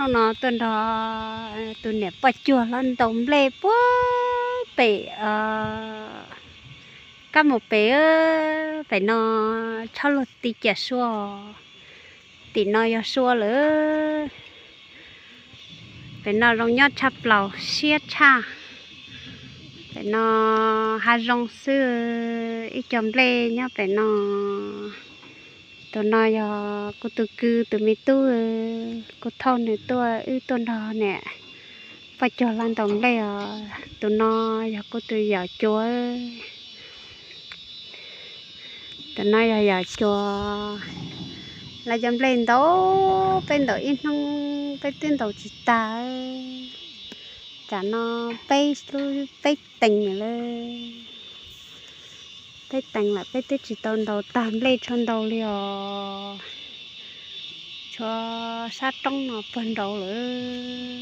Hnub no tuaj nrog tus niam poj cuag hlob ntaus nplej puag pem, kab mus pem, pem no tshab luag ti ciam sua, tim no yog sua lawm. Pem no zoo nyob tshaj plaws siab tshaj. Pem no hav zoov xwb, ib co nplej nyob pem no. Tus no yog kuv tus kwv tus me tub, kuv thauj nws tuaj, wb tuaj nrog niam poj cuag hlob ntaus nplej os. Tus no yog kuv tus yawm cuab. Tus no yog yawm cuab. Lawv cov nplej ntaus, peb ntaus ib hnub peb twb ntaus tsis tag. Tsam no peb lub, peb teev lawm. Peb teev lawm peb twb tsis tau ntaus tag nplej tshuav ntau li os. Tshuav sab roob no puag nraud lawm.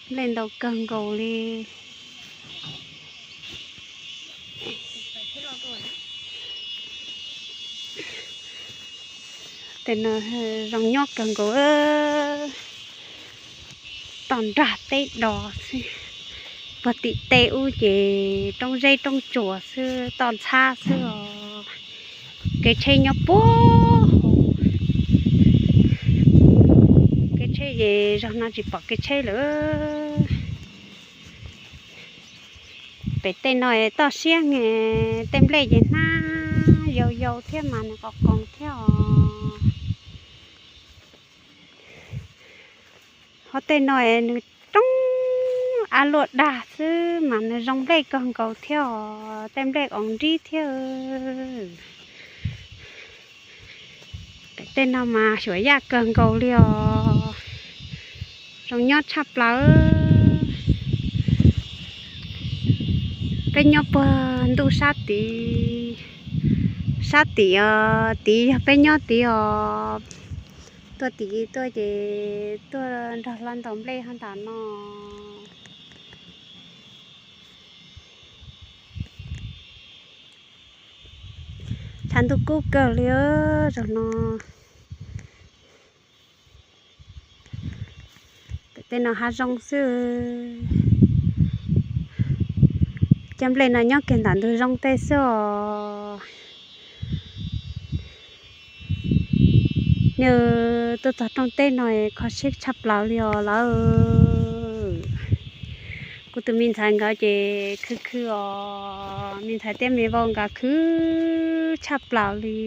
Nplej ntau kawg nkaus li. Tej no zoo nyob kawg nkaus. Toj nrag teb dos xwb. Puag tim tej ub ces roob zeb roob tsuas xwb, toj ntxhab xwb os. Kev tsheb nyob puag hauv. Kev tsheb ces zaum no tsis pom kev tsheb lawm. Pem tej no toj siab, tej nplej ces hnab yau yau thiab mas nws qos qoos thiab os. Ho tej no nws roob ab luaj dag xwb mas nws zoo nplej kawg nkaus thiab os, tej nplej qos nrib thiab. Pem tej no mas xyuas yaj kawg nkaus li os, zoo nyob tshaj plaws. Peb nyob puag ntuj sab tid, sab tim os, tid yog peb nyob tid os. Tuaj tim tuaj ces tuaj nrog hlob ntaus nplej hov ntam no. Tshav ntuj kub kawg li zaum no. Tej no hav zoov xwb. Cov nplej no nyob kiag ntawm ntug zoov tej xwb os. Nws tuaj txog rooj teb no kho siab tshaj plaws li os lawm. Kuv tus me ntxhais nkawd ces khwv khwv os, me ntxhais thiab me vauv nkawd khwv tshaj plaws li.